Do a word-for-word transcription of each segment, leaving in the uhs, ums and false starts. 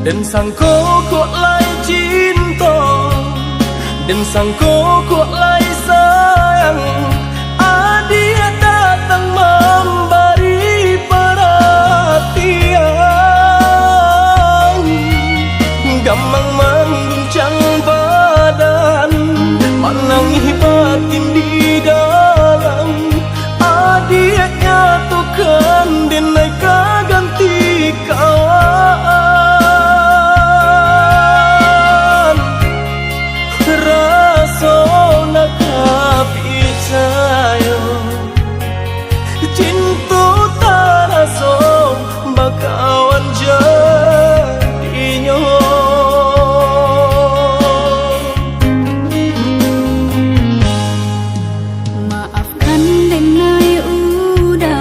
Den sangko kok lai cinto, den sangko kok lai sayang, adiak datang mambari paratian. Gamang mangguncang badan, manangih batin di dalam. Adiak nyatokan, den ai ka ganti kawan. Raso nak ka picayo, cinto taraso bakawan jadinyo. Maafkan den ai Uda,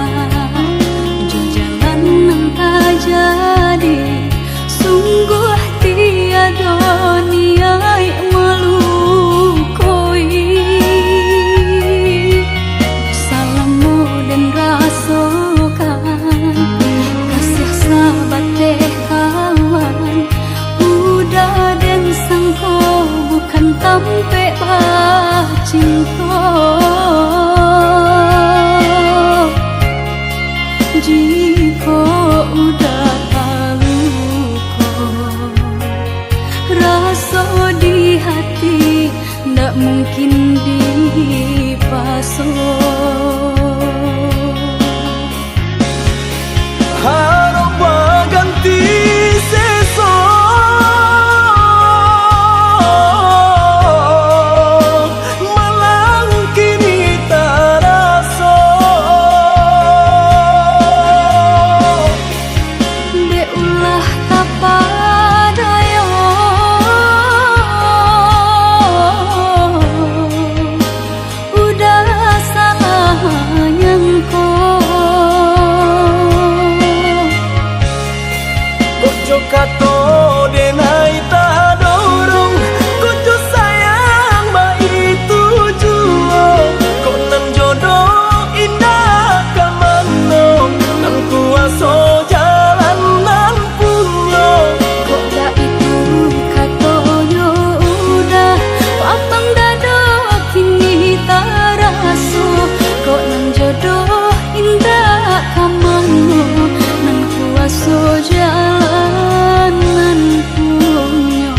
jo jalan nan tajadi, sungguah tiado niaik malukoi. Salamo den rasokan, kasiah sabateh kawan, Uda den sangko bukan tampek bacinto. Jikok Uda taluko, raso di hati ndak mungkin dipaso. Harok baganti seso, malang kini taraso. Dek ulah tapadayo, Uda salah manyangko. Kok jo kato den ai tadorong, kok jo sayang baitu juo. Kok nan jodoh indak ka mano, nan kuaso jalan nan punyo. Kok baitu katonyo Uda, lapang dado kini taraso. Kok nan jodoh indak ka mano, nan kuaso jalan nan punyo.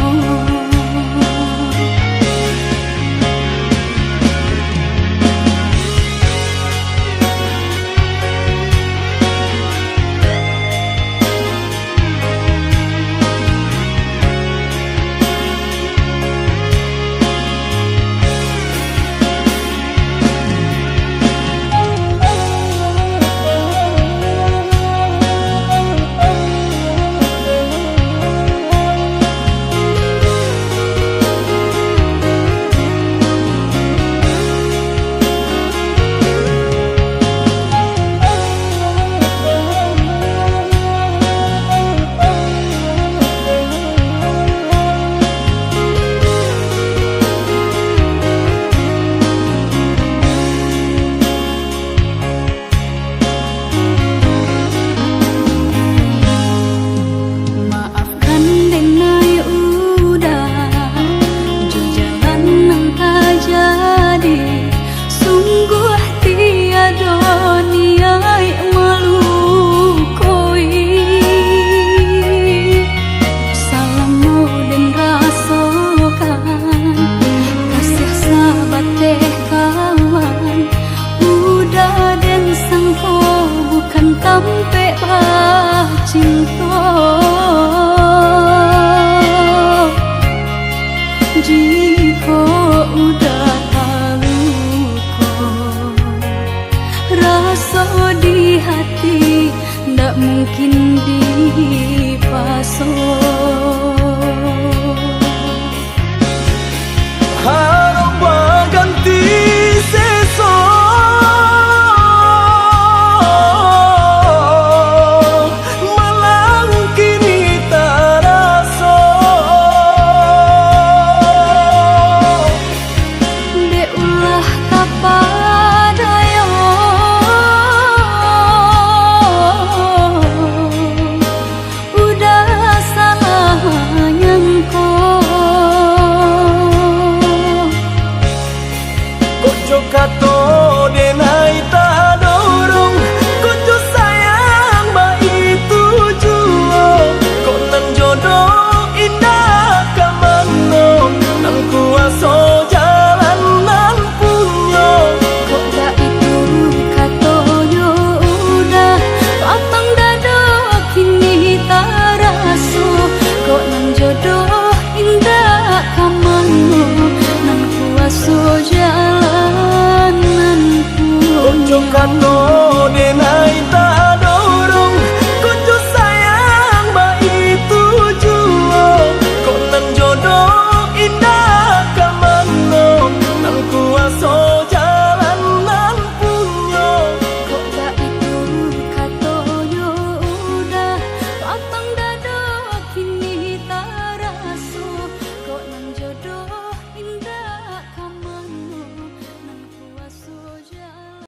Maafkan den ai Uda, jo jalan nan tajadi, sungguah tiado niaik malukoi. Salamo den rasokan, kasiah sabateh kawan, Uda den sangko bukan tampek bacinto. Jikok Uda taluko, raso di hati ndak mungkin dipaso.